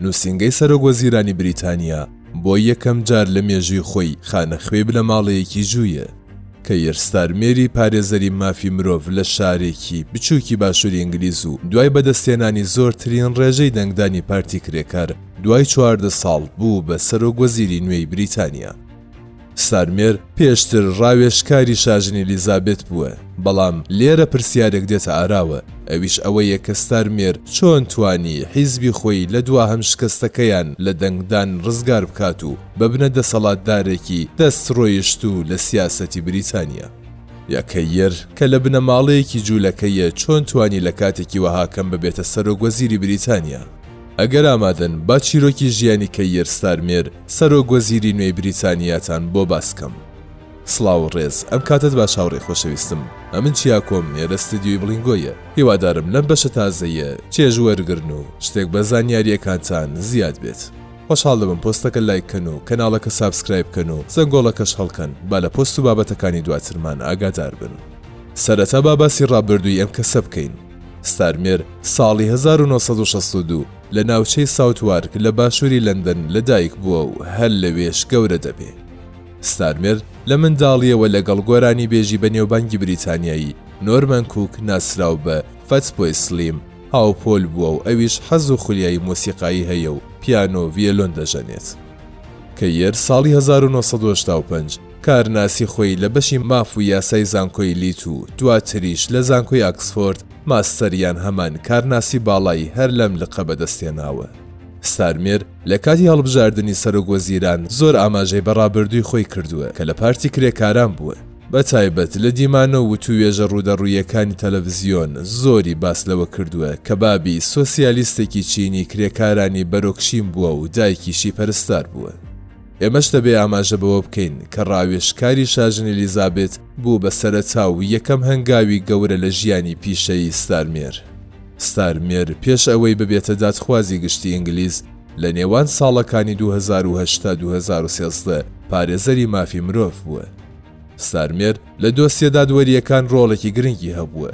نووسینگەی سەرۆک وەزیرانی بریتانیا بۆ یەکەم جار لە مێژووی خۆی خانەخوێی بنەماڵەیەکی جوویە. کەیر ستارمێری پارێزەری مافی مرۆڤ لە شارێکی بچووکی باشووری ئینگلیز و دوای بەدەستهێنانی زۆرترین ڕێژەی دەنگدانی پارتی کرێکار دوای 14 ساڵ بوو بە سەرۆک وەزیری نوێی بریتانیا. ستارمێر پێشتر ڕاوێژکاری شاژن ئیلیزابێت بووە، بەڵام لێرە پرسیارێک دێتە ئاراوە، ئەویش ئەوەیە کە ستارمێر چۆن توانی حیزبی خۆی لە دواهەم شکستەکەیان لە دەنگدان ڕزگار بکات و ببنە دەسەڵاتدارێکی دەستڕۆیشتوو لە سیاسەتی بریتانیا؟ یا کەییەر کە لە بنەماڵەیەکی جوولەکەیە چۆن توانی لە کاتێکی وەها کەم ببێتە سەرۆکوەزیری بریتانیا؟ ئەگەر ئامادەن با چیرۆکی ژیانی کەییەر ستارمێر سەرۆک وەزیری نوێی بریتانیاتان بۆ باس کەم. سڵاو و ڕێز ئەم کاتەت باش هاوڕێی خۆشەویستم ئەمن چیاکۆم ئێرە ستدیۆی بڵینگۆیە هیوادارم لەم بەشە تازەیە چێژ وەرگرن و شتێک بە زانیاریەکانتان زیاد بێت خۆشحاڵ دەبم پۆستەکە لایک کەن و کەناڵەکە subscribe کەن و زەنگۆڵەکەش هەڵکەن با لە پۆست و بابەتەکانی دواترمان ئاگادار بن. سەرەتا با باسی ڕابردووی ئەم کەسە بکەین. ستارمێر ساڵی 1962 لە ناوچەی ساوتوارک لە باشووری لەندەن لە دایک بووە و هەر لەوێش گەورە دەبێ. ستارمێر لە منداڵییەوە لەگەڵ گۆرانیبێژی بەنێوبانگی بریتانیایی نۆرمەن کوک ناسراو بە فەتبۆی سلیم هاوپۆل بووە و ئەویش حەز و خولیای مۆسیقایی هەیە و پیانۆ و ڤیێلۆن دەژەنێت. کەیەر ساڵی 1985 کارناسی خۆی لە بەشی ماف و یاسای زانکۆی لیت و دواتریش لە زانکۆی ئاکسفۆرد ماستەر یان هەمان کارناسی باڵای هەر لەم لقە بەدەستهێناوە. ستارمێر لە کاتی هەڵبژاردنی سەرۆک وەزیران زۆر ئاماژەی بە ڕابردووی خۆی کردووە کە لە پارتی کرێکاران بووە. بە تایبەت لە دیمانە و وتووێژە ڕوودەڕوویەکانی تەلەڤزیۆن زۆری باس لەوە کردووە کە بابی سۆسیالیستێکی چینی کرێکارانی بەرۆکشین بووە و دایکیشی پەرستار بووە. ئێمەش دەبێ ئاماژە بەوە بکەین کە ڕاوێژکاری شاژن ئیلیزابێت بوو بە سەرەتا و یەکەم هەنگاوی گەورە لە ژیانی پیشەیی ستارمێر. ستارمێر پێش ئەوەی ببێتە دادخوازی گشتی ئینگلیز لە نێوان ساڵەکانی 2008 تا 2013 پارێزەری مافی مرۆڤ بووە. ستارمێر لە دۆسیە دادوەرییەکان ڕۆڵێکی گرنگی هەبووە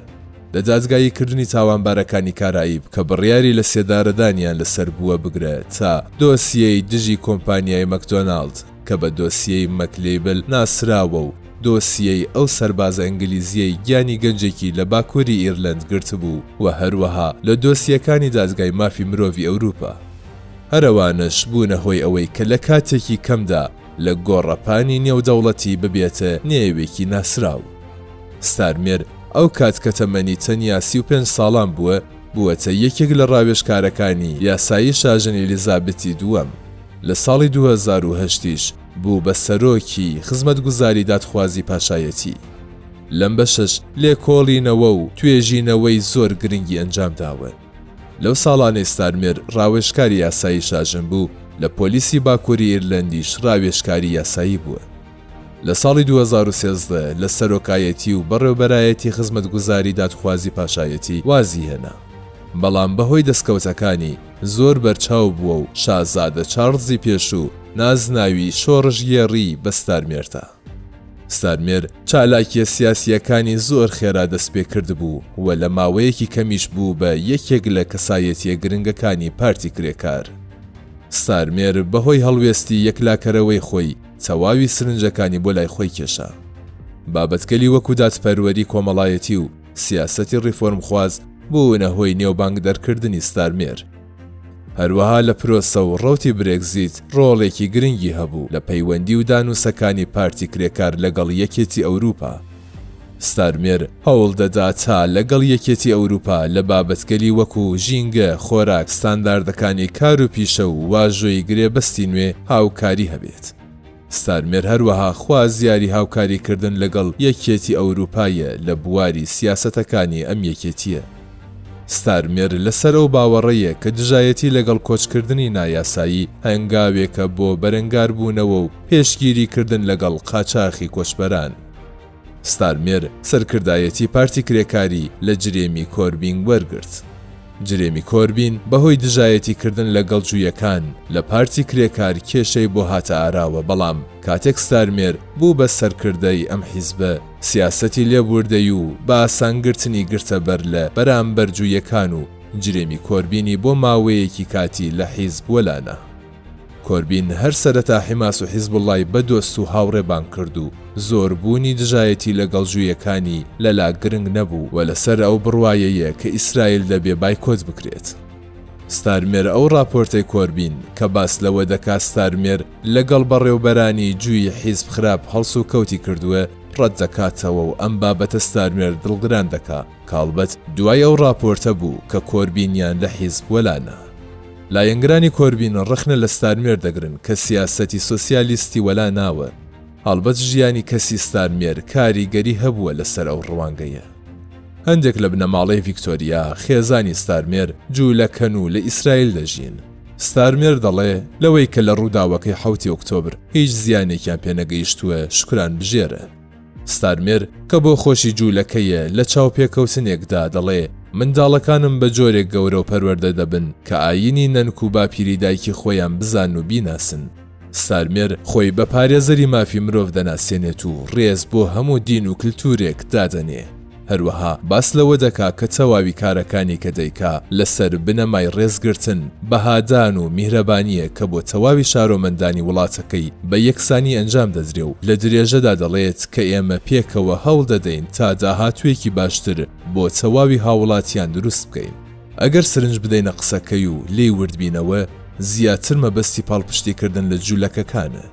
لە دادگاییکردنی تاوانبارەکانی کارائیب کە بڕیاری لە سێدارەدانیان لەسەر بووە بگرە تا دۆسیەی دژی کۆمپانیای مەکدۆناڵد کە بە دۆسیەی مەکلەیبل ناسراوە و دۆسیەی ئەو سەربازە ئینگلیزییەی گیانی گەنجێکی لە باکووری ئیرلەند گرتبوو و هەروەها لە دۆسیەکانی دادگای مافی مرۆڤی ئەوروپا. هەر ئەوانەش بوونە هۆی ئەوەی کە لە کاتێکی کەمدا لە گۆڕەپانی نێودەوڵەتی ببێتە نێوێکی ناسراو. ستارمێر ئەو کات کە تەمەنی تەنیا 35 ساڵان بووە، بووەتە یەکێک لە ڕاوێژکارەکانی یاسایی شاژن ئیلیزابتی دووەم. لە ساڵی 2008 یش بوو بە سەرۆکی خزمەتگوزاری دادخوازی پاشایەتی. لەم بەشەش لێکۆڵینەوە و توێژینەوەی زۆر گرنگی ئەنجام داوە. لەو ساڵانەی ستارمێر ڕاوێژکاری یاسایی شاژن بوو، لە پۆلیسی باکووری ئیرلەندیش ڕاوێژکاری یاسایی بووە. لە ساڵی 2013 لە سەرۆکایەتی و بەڕێوبەرایەتی خزمەتگوزاری دادخوازی پاشایەتی وازی هێنا. بەڵام بەهۆی دەستکەوتەکانی زۆر بەرچاو بووە و شازادە چارڵزی پێشوو نازناوی شۆڕشگێڕی بە ستارمێر دا. ستارمێر چالاکییە سیاسییەکانی زۆر خێرا دەستپێکردبوو و لە ماوەیەکی کەمیش بوو بە یەکێک لە کەسایەتییە گرنگەکانی پارتی کرێکار. ستارمێر بەهۆی هەڵوێستی یەکلاکەرەوەی خۆی تەواوی سرنجەکانی بۆ لای خۆی کێشا. بابەتگەلی وەکو دادپەروەری کۆمەڵایەتی و سیاسەتی ڕیفۆرمخواز بوونە هۆی نێوبانگ دەرکردنی ستارمێر. هەروەها لە پرۆسە و ڕەوتی برێکزیت ڕۆڵێکی گرنگی هەبوو لە پەیوەندی و دانوسەکانی پارتی کرێکار لەگەڵ یەکێتی ئەوروپا. ستارمێر هەوڵ دەدا تا لەگەڵ یەکێتی ئەوروپا لە بابەتگەلی وەکو ژینگە، خۆراک، ستانداردەکانی کار و پیشە و واژۆی گرێبەستی نوێ هاوکاری هەبێت. ستارمێر هەروەها خوازیاری هاوکاریکردن لەگەڵ یەکێتی ئەوروپایە لە بواری سیاسەتەکانی ئەم یەکێتییە. ستارمێر لەسەر ئەو باوەڕەیە کە دژایەتی لەگەڵ کۆچکردنی نایاسایی هەنگاوێکە بۆ بەرەنگاربوونەوە و پێشگیریکردن لەگەڵ قاچاخی کۆچبەران. ستارمێر سەرکردایەتی پارتی کرێکاری لە جرێمی کۆربین وەرگرت. جرێمی کۆربین بەهۆی دژایەتی کردن لەگەڵ جوویەکان لە پارتی کرێکار کێشەی بۆ هاتە ئاراوە بەڵام کاتێک ستارمێر بوو بە سەرکردەی ئەم حیزبە سیاسەتی لێبوردەی و بە ئاسان گرتنی گرتە بەر لە بەرامبەر جوویەکان و. جرێمی کۆربینی بۆ ماوەیەکی کاتی لە حیزب وەلانا. کۆربین هەر سەرەتا حیماس و حیزبوڵڵای بە دۆست و هاوڕێ بانگ کرد و زۆر بوونی دژایەتی لەگەڵ جوویەکانی لەلا گرنگ نەبوو و لەسەر ئەو بڕوایەیە کە ئیسرائیل دەبێ بایکۆت بکرێت. ستارمێر ئەو ڕاپۆرتەی کۆربین کە باس لەوە دەکا ستارمێر لەگەڵ بەڕێوبەرانی جووی حیزب خراپ هەڵسوکەوتی کردووە ڕەت دەکاتەوە و ئەم بابەتە ستارمێر دڵگران دەکا کە هەڵبەت دوای ئەو ڕاپۆرتە بوو کە کۆربینیان لە حیزب وەلا نا. لایەنگرانی کۆربین ڕەخنە لە ستارمێر دەگرن کە سیاسەتی سۆسیالیستی وەلا ناوە. هەڵبەت ژیانی کەسی ستارمێر کاریگەری هەبووە لەسەر ئەو ڕوانگەیە. هەندێک لە بنەماڵەی ڤیکتۆریا، خێزانی ستارمێر، جوولەکەن و لە ئیسرائیل دەژین. ستارمێر دەڵێ لەوەی کە لە ڕووداوەکەی حەوتی ئۆکتۆبر هیچ زیانێکیان پێنەگەیشتووە شوکرانبژێرە. ستارمێر کە بۆ خۆشی جوولەکەیە لە چاوپێکەوتنێکدا دەڵێ منداڵەکانم بە جۆرێک گەورە و پەروەردە دەبن کە ئایینی نەنک و باپیری دایکی خۆیان بزانن و بیناسن. ستارمێر خۆی بە پارێزەری مافی مرۆڤ دەناسێنێت و ڕێز بۆ هەموو دین و کلتورێک دادەنێ. هەروەها باس لەوە دەکا کە تەواوی کارەکانی کە دەیکا لەسەر بنەمای ڕێزگرتن، بەهادان و میهرەبانییە کە بۆ تەواوی شارۆمەندانی وڵاتەکەی بە یەکسانی ئەنجام دەدرێ و لە درێژەدا دەڵێت کە ئێمە پێکەوە هەوڵ دەدەین تا داهاتووێکی باشتر بۆ تەواوی هاووڵاتیان دروست بکەین. ئەگەر سرنج بدەینە قسەکەی و لێی وردبینەوە زیاتر مەبەستی پاڵپشتیکردن لە جولەکەکانە.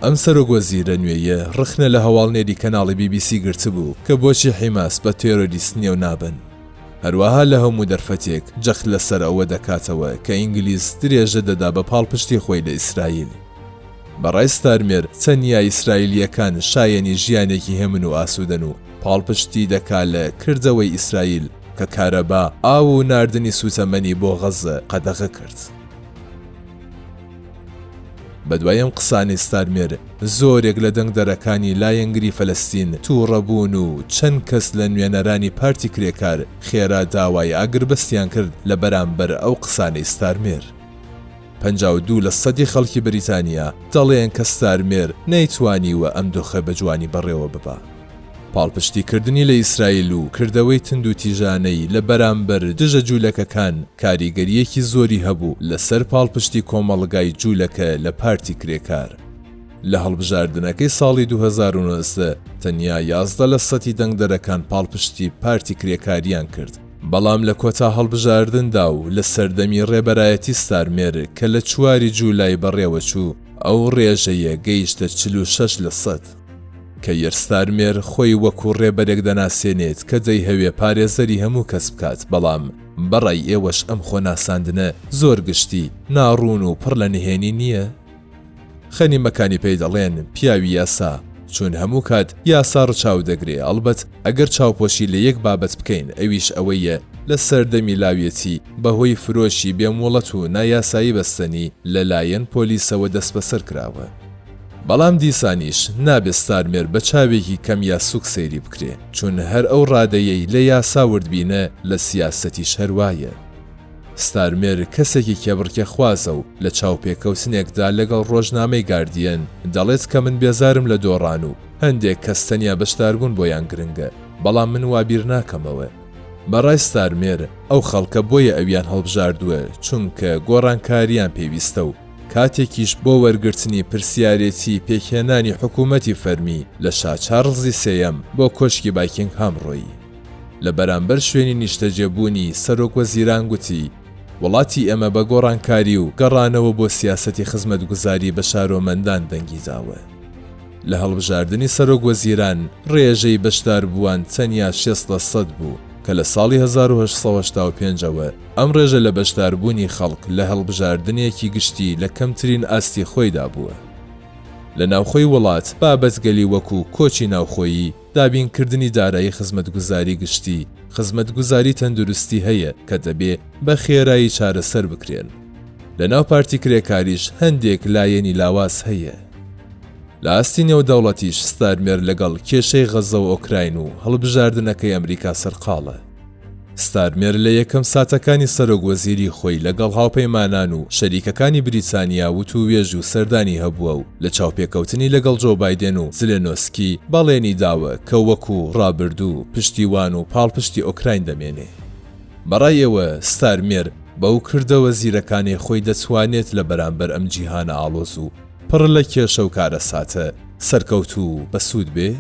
ئەم سەرۆک وەزیرە نوێیە ڕەخنە لە هەواڵنێری کەناڵی بی بی سی گرتبوو کە بۆچی حیماس بە تێرۆریست نێو نابەن. هەروەها لە هەموو دەرفەتێک جەخت لەسەر ئەوە دەکاتەوە کە ئینگلیز درێژە دەدا بە پاڵپشتی خۆی لە ئیسرائیل. بە ڕای ستارمێر تەنیا ئیسرائیلییەکان شایەنی ژیانێکی هێمن و ئاسوودەن و پاڵپشتی دەکا لە کردەوەی ئیسرائیل کە کارەبا، ئاو و ناردنی سووتەمەنی بۆ غەززە قەدەغە کرد. بەدوای ئەم قسانەی ستارمێر، زۆرێک لە دەنگدەرەکانی لایەنگری فەلەستین تووڕە بوون و چەند کەس لە نوێنەرانی پارتی کرێکار خێرا داوای ئاگربەستیان کرد لە بەرامبەر ئەو قسانەی ستارمێر. 52 لە سەدی خەڵکی بریتانیا دەڵێن کە ستارمێر نەیتوانیوە ئەم دۆخە بە جوانی بەڕێوە ببا. پاڵپشتیکردنی لە ئیسرائیل و کردەوەی توندوتیژانەی لە بەرامبەر دژە جوولەکەکان کاریگەرییەکی زۆری هەبوو لەسەر پاڵپشتی کۆمەڵگای جوولەکە لە پارتی کرێکار. لە هەڵبژاردنەکەی ساڵی 2019 تەنیا 11 لە سەتی دەنگدەرەکان پاڵپشتی پارتی کرێکاریان کرد، بەڵام لە کۆتا هەڵبژاردندا و لە سەردەمی ڕێبەرایەتی ستارمێر کە لە چواری جولای بەڕێوەچوو ئەو ڕێژەیە گەیشتە 46 لە سەد. کەیەر ستارمێر خۆی وەکو ڕێبەرێک دەناسێنێت کە دەیهەوێ پارێزەری هەموو کەس بکات، بەڵام بەڕای ئێوەش ئەم خۆناساندنە زۆر گشتی، ناڕوون و پڕ لە نهێنی نییە؟ خەنیمەکانی پێی دەڵێن پیاوی یاسا، چون هەموو کات یاسا ڕچاو دەگرێ، ئەڵبەت ئەگەر چاوپۆشی لە یەک بابەت بکەین ئەویش ئەوەیە لە سەردەمی لاویەتی بەهۆی فرۆشی بێ مۆڵەت و نایاسایی بەستەنی لەلایەن پۆلیسەوە دەستبەسەر کراوە. بەڵام دیسانیش نابێ ستارمێر بە چاوێکی کەم یا سوک سەیری بکرێ، چون هەر ئەو ڕادەیەی لە یاسا وردبینە لە سیاسەتیش هەر وایە. ستارمێر کەسێکی کێبڕکێخوازە و لە چاوپێکەوتنێکدا لەگەڵ ڕۆژنامەی گاردیەن دەڵێت کە من بێزارم لە دۆڕان و هەندێک کەس تەنیا بەشداربوون بۆیان گرنگە، بەڵام من وا بیر ناکەمەوە. بە ڕای ستارمێر ئەو خەڵکە بۆیە ئەویان هەڵبژاردووە چونکە گۆڕانکارییان پێویستە و کاتێکیش بۆ وەرگرتنی پرسیارێتی پێکهێنانی حکوومەتی فەرمی لە شا چارڵزی سێیەم بۆ کۆشکی باکینگهام ڕۆیی. لە بەرامبەر شوێنی نیشتەجێبوونی سەرۆک وەزیران گوتی، وڵاتی ئێمە بە گۆڕانکاری و گەڕانەوە بۆ سیاسەتی خزمەتگوزاری بە شارۆمەندان دەنگی داوە. لە هەڵبژاردنی سەرۆک وەزیران ڕێژەی بەشداربووان تەنیا 60 لە سەد بوو کە لە ساڵی 1885 ەوە ئەم ڕێژە لە بەشداربوونی خەڵک لە هەڵبژاردنێکی گشتی لە کەمترین ئاستی خۆیدا بووە. لە ناوخۆی وڵات بابەتگەلی وەکوو کۆچی ناوخۆیی، دابینکردنی دارایی خزمەتگوزاری گشتی، خزمەتگوزاری تەندروستی هەیە کە دەبێ بە خێرایی چارەسەر بکرێن. لە ناو پارتی کرێکاریش هەندێک لایەنی لاواز هەیە. لە ئاستی نێودەوڵەتیش ستارمێر لەگەڵ کێشەی غەززە و ئۆکراین و هەڵبژاردنەکەی ئەمریکا سەرقاڵە. ستارمێر لە یەکەم ساتەکانی سەرۆک وەزیری خۆی لەگەڵ هاوپەیمانان و شەریکەکانی بریتانیا وتووێژ و سەردانی هەبووە و لە چاوپێکەوتنی لەگەڵ جۆ بایدێن و زلێنۆسکی بەڵێنی داوە کە وەکو ڕابردوو پشتیوان و پاڵپشتی ئۆکراین دەمێنێ. بەڕای ئێوە ستارمێر بەو کردەوە زیرەکانەی خۆی دەتوانێت لە بەرامبەر ئەم جیهانە ئاڵۆز و پڕ لە کێشە و کارەساتە سەرکەوتوو و بەسوود بێ؟